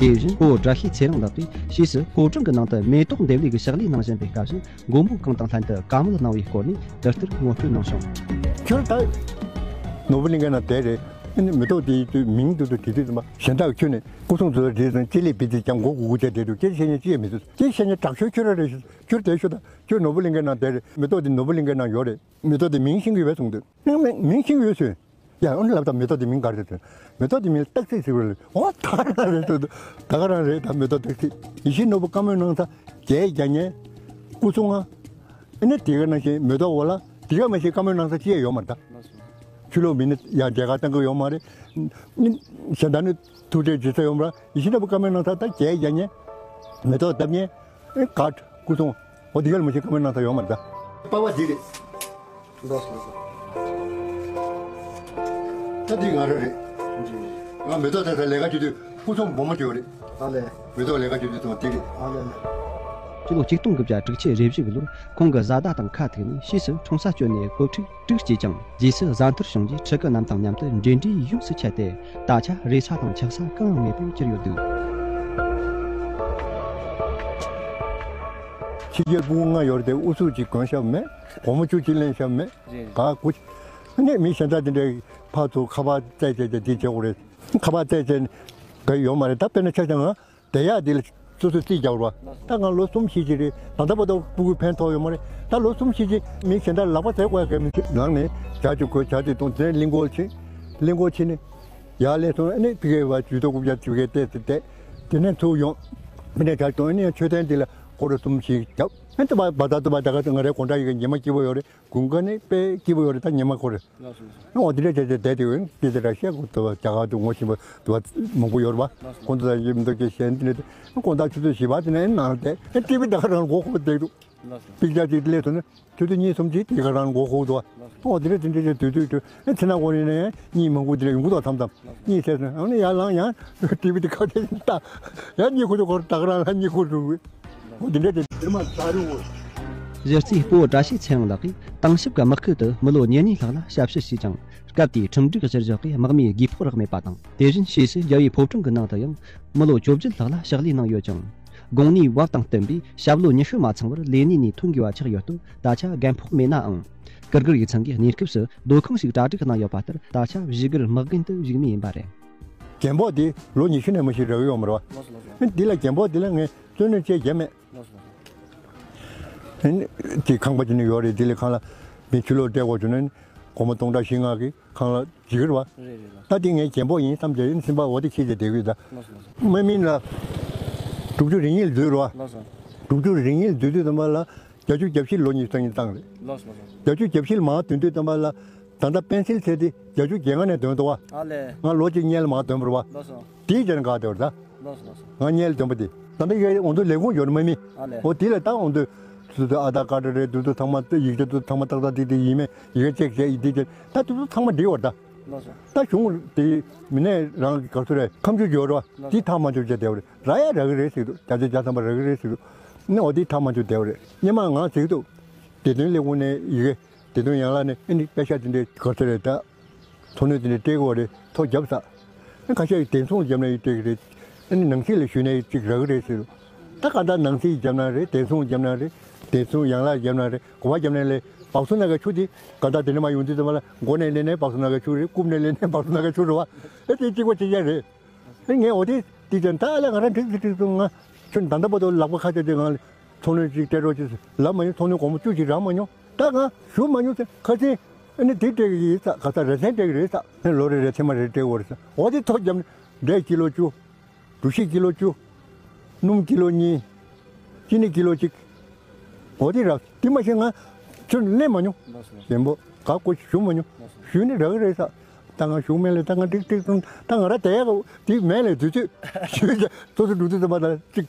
དེ་བཞིན་ཨོ་བཀྲ་ཤིས་ཚེ་རིང་ལགས་ཀྱིས་ཕྱིས་སུ་ཕོ་བྲང་གི་ནང་དུ་མེ་ཏོག་འདེབས་ལས་ཀྱི་ཕྱག་ལས་གནང་བཞིན་པའི་སྐབས་སུ། མགོན་པོ་གང་དང་ལྷན་དུ་བཀའ་མོལ་གནང་བའི་སྐོར་ནས་དེ་ལྟར་ངོ་སྤྲོད་གནང་བྱུང་། ཁྱོད་ད་ནོར་བུ་གླིང་གའི་ནང་བསྡད་རེད། ཨ་ནི་མེ་ཏོག་དེའི་དུས་མིང་དུ་དུ་དེ་དུས་ཙམ་པ་གཞན་དག་ཁྱོད་ནས་སྐུ་སྲུང་ཚོ་རེད་ཙང་ཅི་ལས་བི་དེ་ཀྱང་མགོ་གུག་གུག་བྱས་བསྡད་འདུག། ཅི་བྱས་ཉེ་ཅི་ཡང་མི་འདུག། ཅི་བྱས་ཉེ་དྲག་ཤོས་ཁྱོད་རང་རེད་ཤོད། ཁྱོད་བསྡད་ཤོད་ད། ཁྱོད་ནོར་བུ་གླིང་གའི་ནང་བསྡད་རེད། མེ་ཏོག་དེ་ནོར་བུ་གླིང་གའི་ནང་ཡོད་རེད། མེ་ཏོག་དེ་མིང་ཤེས་ཀྱི་ཡོད་གསུངས་འདུག། མིང་མིང་ཤེས་ཀྱི་ཡོད་གསུངས། ཡ་ཨ་ནི་ལབ་དང་མེ་ཏོག་དེ་མིང་ག་རེ་རེད་ཟེར། མེ་ཏོག་དེ་མིང་སྟག་ཚིག་ཟེར་བ་རེད། འོ་ད་ག་རང་རེད་ཟེར་འདུག། ད་ག་རང་རེད་ད་མེ་ཏོག་སྟག་ཚིག། ཡིད་བཞིན་ནོར་བུ་བཀའ་མོལ་གནང་ས་རྒྱའི་རྒྱ་ཉན། སྐུ་སྲུང་ཨ། ཨ་ནི་དེ་ག་ནང་བཞིན་མེ་ཏོག་འོ་ལ་དེ་ག་མ་ཞིག་བཀའ་མོལ་གནང་ས་ཅི་ཡང་ཡོད་མ་རེད་ད། ཕྱི་ལོགས་མི་ནི་ཡང་མཇལ་ཁ་བཏང་གི་ཡོད་མ་རེད། ཨ་ནི་གཞན་དག་ནི་ཐུག་འཕྲད་བྱེད་ས་ཡོད་མ་རེད། ཡིད་བཞིན་ནོར་བུ་བཀའ་མོལ་གནང་ས་ད་རྒྱའི་རྒྱ་ཉན། མེ་ཏོག་བཏབ་ཉན། ཨ་ནི་ག་སྐུ་སྲུང་། འོ་དེ་ག་ལ་མ་ཞིག་བཀའ་མོལ་གནང་ས་ཡོད་མ་རེད་ད། པ་བ་འདི་རེད། འགྲོ་སོང་། ད་འདི་ང་རང་རེད། ང་མེ་ཏོག་ད་ལྟ་ལས་ཀ་བྱེད་དུས་སྐུ་ཚོམ་སྦོམ་མོ་བྱོས་རེད། ཨ་ལས། མེ་ཏོག་ལས་ཀ་བྱེད་དུས་ཚོམ་དེ་རེད། ཨ་ལས་ལས། སྤྱི་ལོ་ཆིག་སྟོང་དགུ་བརྒྱ་དྲུག་ཅུ་རེ་བཞི་གི་ལོར་ཁོང་གི་བཟའ་ཟླ་དང་ཁ་ཐུག་ནས་ཕྱིས་སུ་འཁྲུངས་ས་བསྐྱོད་ནས་བུ་ཕྲུག་དྲུག་སྐྱེས་ཀྱང་། རྗེས་སུ་བཟའ་འཐུར་བྱུང་རྗེས་ཕྲུ་གུ་རྣམས་དང་མཉམ་དུ་འབྲེལ་འདྲིས་ཡོངས་སུ་ཆད་དེ། ད་ཆ་རེ་ས་དང་ཆགས་ས་གང་ཡང་མེད་པར་གྱུར་ཡོད་འདུག་ཕྱི་རྒྱལ་སྤུ་གུ་ལྔ་ཡོད་རེད་དེ། ཨུ་ཚུགས་ཅིག་གོན་ཤེས་མེད། སྒོར་མོ་བཅུ་གཅིག་ལེན་ཤེས་མེད། རེད། ག་གུ། ནས་མི་གཞན་དག་དེ་འདྲའི་ཕར་ཚུར་ཁ་པར་བཙལ་བྱས་ཏེ་འདི་བྱེད་དགོས་རེད། ཁ་པར་བཙལ་བྱས་ག་ཡོད་མ་རེད། ད་དཔེར་ན་ཆ་བཞག་ན་དེ་ཡག་འདི་ལ་སོ་སོས་རྩིས་རྒྱག་རོགས། ད་ང་ལོ་གསུམ་བཞི་ཅིག་རེད། ད་ལྟ་བར་དུ་སྤུ་གུའི་ཕན་ཐོགས་ཡོད་མ་རེད། ད་ལོ་གསུམ་བཞི་ཅིག་མི་གཞན་དག་ལག་པ་འཚལ་དགོས་ཡ་ག་མི་ཚེ་ནང་ནས་ཇ་ཅིག་དགོས། ཇ་ཅིག་འཐུང་། དེ་ནས་གླིང་སྐོར་ཕྱིན། གླིང་སྐོར་ཕྱིན་ནས་ཡར་སླེབས་སོང་། ཨ་ནི་ཕ་གིའི་བ་ཇུས་གཏོགས་རྐུབ་བཀྱག་ཕ་གིའི་བལྟས་ཏེ་བསྡད། དེ་ནས་ཚུར་ཡོང་། མི་ནས་ཇ་ཅིག་འཐུང་། ཨ་ནི་མཆོད་རྟེན་འདི་ལ་སྐོར་ར་གསུམ་བཞི་བརྒྱབ། ཨ་ནི་ད་བ་ད་ད་ད་ག་ང་རའི་དགོང་དག་ཡི་གེ་ཉི་མ་སྐྱིད་པོ་ཡོད་རེད། དགུན་ཁ་ནི་དཔེ་སྐྱིད་པོ་ཡོད་རེད། ད་ཉི་མ་འཁོར་རེད། ལགས་སོ། ལགས་སོ། འོ་དེ་འདྲ་བྱས་བྱས་བསྡད་དེ་ཡོད། དེ་དེ་འདྲ་བཤད་དགོས་འདུག་བ། རྒྱ་གར་དུ་ངོ་ཤེས་པ་འདུག་བ་མང་པོ་ཡོད་རེད་བ། ལགས་སོ། ཁོང་ཚོ་ལ་ཡོད་མི་འདུག་ཅེས་བཤད། འདི་འདྲ་དེ་དགོང་དག་ཆུ་ཚོད་བཞི་པ་དེ་ནས་ནང་བསྡད། ཨེ་ཊི་བི་ད་ག་རང་མགོ་འཁོར་བསྡད་འདུག་ལགས་སོ། པིག་ཅག་ཅིག་སླེབས་སོང་ན་ཆུ་ཚོད་གཉིས་གསུམ་ཅིག་དེ་ག་རང་མགོ་འཁོར་འདུག་བ། ལགས་སོ། འོ་དེ་འདྲ་དེ་འདྲ་བྱས་དུས་དུས་དུས་ཨེ་ཚེ་ན་གོ་ནས་ནས་གཉིད་མ་ཁུག་དེ་འདྲ་ཡོང་གི་འདུག་མཚམས་མཚམས། གཉིད་སད་སོང་། ཨ་ནི་ཡར་ལངས། ཡང་ཊི་བི་དེ་ཁ་ཐད་ལྟ། ཡང་གཉིད་ཁུག་དུས་ཁོ་རང་ད་ག་རང་ལ་གཉིད་ཁུག་འགྲོ་གི། འོ་དེ་འདྲ་དེ། གཞི་རྩའི་སྤོ་བོ་བཀྲ་ཤིས་ཚེ་དབང་ལགས་ཀྱིས་ཏང་ཞབས་ཀྱི་དམག་ཁུལ་དུ་མི་ལོ་ཉེར་གཉིས་ལྷག་ལ་ཞབས་ཞུ་བྱས་ཀྱང་། སྐབས་དེའི་ཁྲིམས་སྒྲིག་གཞིར་བཞག་གི་དམག་མིའི་རྒས་ཕོགས་རག་མེད་པ་དང་། དེ་བཞིན་ཕྱིས་སུ་རྒྱ་བོད་ཕོ་བྲང་གི་ནང་དུ་ཡང་མི་ལོ་བཅོ་བརྒྱད་ལྷག་ལ་ཕྱག་ལས་གནང་ཡོད་ཀྱང་། དགུང་ནས་བབ་དང་བསྟུན་པའི་ཞབས་ལོ་ཉི་ཤུ་མ་ཚང་བར་ལས་གནས་ནས་ཐོན་དགོས་པ་ཆགས་ཡོད་སྟབས། ད་ཆ་རྒན་ཕོགས་མེད་ནའང་། ཀིར་གིར་ཡིག་ཚང་གིས་གནས་སྐབས་སུ་སྡོད་ཁང་ཞིག་གྲ་སྒྲིག་གནང་ཡོད་པ་ལྟར། ད་ཆ་བཞུགས་སྒར་དམག་རྒན་དུ་བཞུགས་མུས་ཡིན་པ་རེད། རྒན་ཕོགས་དེ་ལོ་ཉི་ཤུ་ནས་མ་གཞི་རག་གི་ཡོད་མ་རེད་བ། ལགས་སོ། ལགས་སོ། འདི་ལ་རྒན་ཕོགས་འདི་ལ་ངས་བཙོན་གནས་བཅས་བརྒྱབ་མེད། ལགས་སོ། ལགས་སོ། དེ་ཁང་པ་ཅིག་ནས་ཡོད་རེད། དེ་ལས་ཁང་ལ་མི་ཕྱི་ལོགས་སྤྲད་དགོས་བྱུང་ན་སྒོར་མོ་སྟོང་ཕྲག་བཞི་ལྔ་གི་ཁང་གླ་བརྗེ་གི་རེད་བ། རེད་རེད་ལགས། ད་དེ་ངས་རྒན་ཕོགས་ཡིན་བསམ་བྱས་ཡིན་སེམས་པ་འོ་དེ་ཁྱེར་བྱས་བསྡད་ཀྱི་ཡོད་ད། ལགས་སོ་ལགས་སོ། དམག་མི་ལ་དྲུག་ཅུ་རེ་གཉིས་ལ་འཛུལ་རེད་བ། ལགས་སོ། དྲུག་ཅུ་རེ་གཉིས་ལ་འཛུལ་དུས་ཙམ་པ་ལ་བརྒྱད་ཅུ་གྱ་བཞི་ལོ་གཉིས་བཏང་ཡིན་བཏང་རེད། ལགས་སོ་ལགས་སོ། བརྒྱད་ཅུ་གྱ་བཞི་ལ་མར་ཐོན་དུས་ཙམ་པ་ལ་ད་ལྟ་པེན་སིལ་ཚད་དེ་བརྒྱད་ཅུ་གྱ་ལྔ་ནས་ཐོན་འདུག་བ། ཨ་ལས། ང་ལོ་གཅིག་སྔོན་ལ་མར་ཐོན་པ་རེད་བ། ལགས་སོ། དེའི་རྗེས་ནས་ག་དེ་བར་ད། ལགས་སོ་ལགས་སོ། ང་སྔོན་ལ་ཐོན་པ་དེ། ད་ལྟ་ཡ་འོང་དུ་ལས་ཁུངས་ཡོད་མ་མི། ཨ་ལས། འོ་དེ་ལ་ད་འོང་དུ། སུ་དུ་ཨ་དར་ཀར་རེད། དུ་དུ་ཚང་མ་ཡིག་ཆ་དུ་ཚང་མ་ཏག་ཏག་ཏིག་ཏིག་ཡིན་མེད་ཡི་གེ་ཅེག་བྱས་ཡིན་དེ་བྱས་ད་དུ་དུ་ཚང་མ་འགྲིག་བར་ད། ལགས་སོ། ད་གཞུང་དེ་མི་སྣས་རང་གི་ག་ཚོད་རེད་ཁམས་ཆུ་འབྱོར་བ་ལགས་སོ། དེ་ཐག་མ་ཆོད་བྱས་བསྡད་པ་རེད། རག་ཡ་རག་གི་རེད་ཟེར་འདུག་བརྒྱ་ཆ་བརྒྱ་ཐམ་པ་རག་གི་རེད་ཟེར་འདུག་ནི་འོ་དེ་ཐག་མ་ཆོད་བསྡད་པ་རེད། སྔོན་མ་ང་ཟེར་གི་འདུག་བདེ་དོན་ལས་ཁུངས་ནས་ཡི་གེ་བདེ་དོན་ཡན་ལག་ནས་ཨ་ནི་པེ་ཤག་དེ་འདྲའི་ག་ཚོད་རེད་ད། ཚོགས་གནས་དེ་འདྲའི་སྤྲད་དགོས་རེད། ཐོ་བརྒྱབ་ས། ཨ་ཁ་ཤས་ཀྱིས་བདེ་སྲུང་བརྒྱབ་ན་ཡི་སྤྲད་ཀྱི་རེད། ཨ་ནི་ནང་སྲིད་ལ་ཞུས་ན་ཡི་གཅིག་རག་གི་རེད་ཟེར། ད་ག་ད་ནང་སྲིད་བརྒྱབ་ན་རེད། བདེ་སྲུང་བརྒྱབ་ན་རེད། བདེ་སྲུང་ཡན་ལག་བརྒྱབ་ན་རེད། གོ་བ་བརྒྱབ་ན་ལས་སྦག་སུ་ན་ག་ཆུ་དེ་ག་ད་དེ་འདྲ་མ་ཡོང་དུས་ཙམ་པ་ལ་མགོ་ནས་ལེན་ནས་སྦག་སུ་ན་ག་ཆུ་རེད། རྐུབ་ནས་ལེན་ནས་སྦག་སུ་ན་ག་ཆུ་རེད་བ། ཨེ་དེ་གཅིག་པ་གཅིག་རྐྱང་རེད། ཨེ་ངས་འོ་དེ་དེ་ཙམ་ད་ལ་ང་རང་འགྲིག་འགྲིག་འགྲིག་སོང་། ང་ཁྱོད་ད་ལྟ་བར་དུ་ལག་པ་ཁ་ཤས་དེ་ང་ཚོགས་གནས་ཅིག་སྤྲད་རོགས་ཅིག་ལབ་མ་ཡིན། ཚོགས་གནས་སྒོར་མོ་བཅུ་ཅིག་རག་མ་མྱོང་། ད་ང་ཞུ་མ་མྱོང་ཟེར། ཁ་སང་ཨ་ནི་དེ་སྤྲད་ཀྱི་ཡིན་ས། ག་ས་རེ་ཚན་སྤྲད་ཀྱི་རེད་ས། ཨ་ལོ་རེ་རེ་ཚེ་མ་རེ་སྤྲད་དགོས་རེད་ས། འོ་དེ་ཐོ་བརྒྱབ་ནས་འབྲས་ཀི་ལོ་བཅུ། འབྲུ་ཤིང་ཀི་ལོ་བཅུ། སྣུམ་ཀི་ལོ་གཉིས། ཅི་ནི་ཀི་ལོ་གཅིག་འོ་དེ་རག་དེ་མ་ཤེས་ང་ཁྱོད་ལེན་མ་མྱོང་། ལགས་སོ། ཞེན་པོ་ག་གོ་ཞུ་མ་མྱོང་། ཞུས་ནི་རག་གི་རེད་ས། ད་ང་ཞུ་མེད་ལས་ད་ང་ཏིག་ཏིག་ཏུང་ད་ང་ར་དེ་ཡག་དེ་མེད་ལས་དུས་ཚོད་ཞུས་ཀྱང་སོ་སོ་འགྲོ་དུས་ཙམ་པ་ད་ཅིག་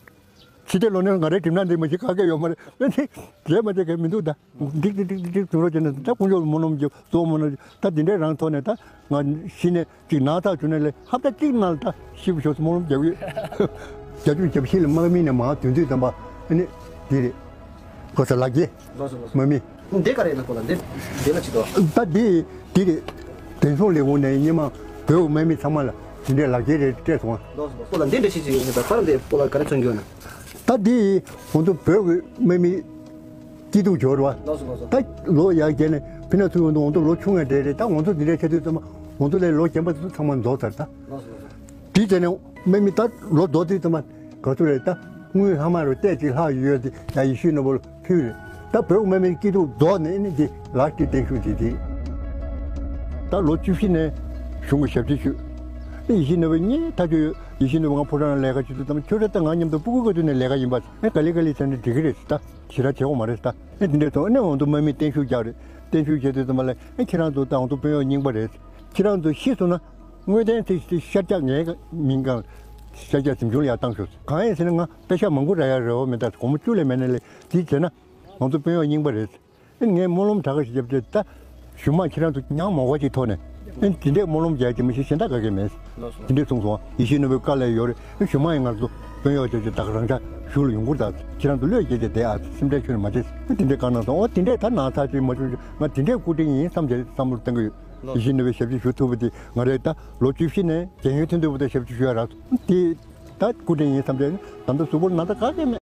ཕྱི་དེ་ལོ་ནས་ང་རའི་གྲིབ་ནག་འདི་མ་ཞིག་ག་གེ་ཡོད་མ་རེད། ཨ་ནི་རེད་མ་རེད་ག་མི་འདུག་ད་འགྲིག་འགྲིག་འགྲིག་འགྲིག་འགྲིག་དུ་རོ་བྱས་ནས་ད་དཀོན་མཆོག་སྨོན་ལམ་རྒྱབ་གཙོ་བོ་སྨོན་ལམ་ད་འདི་འདྲའི་རང་ཐོག་ནས་ད་ང་ཤི་ནས་ཅིག་ན་ཚ་བྱུང་ནས་ལས་ཧབ་ཏ་གཅིག་ནང་ལ་ད་ཤི་བ་ཤོག་སྨོན་ལམ་རྒྱག་གི་ཡོད། བརྒྱད་ཅུ་གྱ་བཞི་ལ་དམག་མི་ནས་མར་ཐོན་དུས་ཙམ་པ་ཨ་ནི་འདི་རེད། གོ་ས་ལག་འཁྱེར། ལགས་སོ་ལགས་སོ། དམག་མི། འདི་ག་རེ་ཡིན་ན་ཁོ་ལ་འདི་འདི་ལ་ཅི་དོ། ད་འདི་འདི་རེད། བདེ་སྲུང་ལས་ཁུངས་ནས་སྔོན་མ་བོད་ཀྱི་དམག་མི་ཚང་མ་ལ་འདི་འདྲའི་ལག་འཁྱེར་རེ་སྤྲད་སོང་ང་། ལགས་སོ་ལགས་སོ། ཁོ་ལ་འདི་འདྲ་ཞིག་ཅིག་ཡོད་ནི་ད་ག་རེ་འདི་ཁོ་ལ་ག་རེ་མཚོན་གྱི་ཡོད་ན། ད་འདི་ང་ཚོ་བོད་ཀྱི་དམག་མི་སྐྱིད་སྡུག་འབྱོར་བ། ལགས་སོ་ལགས་སོ། ད་ལོ་ཡར་རྒྱས་ནས་ཕི་ན་ཚུར་ཡོང་དུས་ང་ཚོ་ལོ་ཆུང་ངའི་གྲས་རེད། ད་ང་ཚོ་འདི་འདྲའི་ཆེ་དུས་ཙམ་པ་ང་ཚོ་ལས་ལོ་རྒན་པ་ཚོ་ཚང་མ་རྫོགས་ཚར་ད། ལགས་སོ་ལགས་སོ། དེ་བྱས་ནས་དམག་མི་ད་ལོ་རྫོགས་དུས་ཙམ་པ་ག་ཚོད་རེད། ད་དངུལ་ལྷག་མ་རུ་ཏོག་ཙམ་ལྷག་ཡོད་དེ་ཡ་ཡེ་ཤེས་ནོར་བུ་ལ་ཕུལ་རེད། ད་བོད་དམག་མིའི་སྐྱིད་སྡུག་རྫོགས་ནས་ནི་དེ་ལག་གི་བརྟན་བཞུགས་དེ་དེ། ད་ལོ་བཅུ་བཞི་ནས་གཞུང་གི་ཞབས་ཕྱི་ཞུས། ཡེ་ཤེས་ནོར་བུ་གཉིས་ཐག་ཆོད་ཡོད། ཡེ་ཤེས་ནོར་བུ་ང་ཕོ་བྲང་ལ་ལས་ཀ་བྱེད་དུས་ཙམ་ཁྱོད་རེད་ད་ང་མཉམ་དུ་སྤུ་གུ་ག་དུས་ནས་ལས་ཀ་ཡིན་པ་ཨེ་ག་ལེ་ག་ལེ་བྱས་ནས་འགྲིག་གི་རེད་ད། ཞེ་དྲག་བྱེད་དགོས་མ་རེད་ད། ཨེ་དེ་འདྲའི་ཐོག་ནས་ང་ཚོ་དམག་མི་བརྟན་བཞུགས་རྒྱག་རེད། བརྟན་བཞུགས་བྱས་དུས་ཙམ་པ་ལ་ཨེ་ཁྱེད་རང་ཚོ་ད་ང་ཚོ་དཔོན་གཡོག་རྙིང་པ་རེད། ཁྱེད་རང་ཚོ་ཤི་སོང་ན་དངོས་བདེན་ཚེ་ཤི་ཤར་རྒྱག་ངའི་མིང་གང་ཤར་རྒྱག་གཟིམ་ཆུང་ལ་ཡར་བཏང་ཤོག་གང་ཡིན་ཟེར་ན་ང་པེ་ཤག་མང་པོ་རག་ཡ་རེ་བ་མེད། ད་སྒོར་མོ་བཅུ་ལས་མེད་ན་ལས་དེ་བྱས་ན་ང་ཚོ་དཔོན་གཡོག་རྙིང་པ་རེད། ཨེ་ངས་སྨོན་ལམ་དྲག་ག་ཞིག་བརྒྱབ་སྟེ་ད་གཞུག་མ་ཁྱེད་རང་ཚོ་ཉག་མོག་པ་ཅིག་ཐོག་ནས་ ཨེ་དེ་འདྲའི་སྨོན་ལམ་རྒྱག་གི་མི་ཤེས་གཞན་དག་ག་གེ་མེད། ལགས་སོ། དེ་འདྲའི་གསུངས་སོང་། ཡིད་བཞིན་ནོར་བུའི་བཀའ་ལས་ཡོད་རེད། ཨེ་གཞུག་མ་ཡིན་ང་ཚོ་དཔོན་གཡོག་བྱས་ཏེ་ད་ག་རང་ཅག་གཞུག་ལ་ཡོང་དགོས་ད། ཁྱེད་རང་ཚོ་བློས་བྱས་ཏེ་བསྡད་ཨ། སེམས་ཁྲལ་ཁྱོན་ནས་མ་བྱེད། ཨེ་དེ་འདྲའི་བཀའ་གནང་སོང་། ཨོ་དེ་འདྲས་ད་ན་ཚ་ཅིག་མ་བྱུང་། ང་དེ་འདྲས་སྐུ་དྲིན་ཡིན་བསམ་བྱས་བསམ་བློ་གཏོང་གི་ཡོད། ལགས། ཡིད་བཞིན་ནོར་བུའི་ཞབས་ཕྱི་ཞུ་ཐུབ་པ་དེ་ང་རེད། ད་ལོ་བཅུ་བཞི་ནས་རྒན་གཡོག་ཐོན་ཐུབ་པ་དེ་ཞབས་ཕྱི་ཞུ་ཡ་རག་སོང་། དེ་ད་སྐུ་དྲིན་ཡིན་བསམ་བྱས། ད་ལྟ་གཟུགས་པོར་ན་ཚ་ག་གེ་མེད།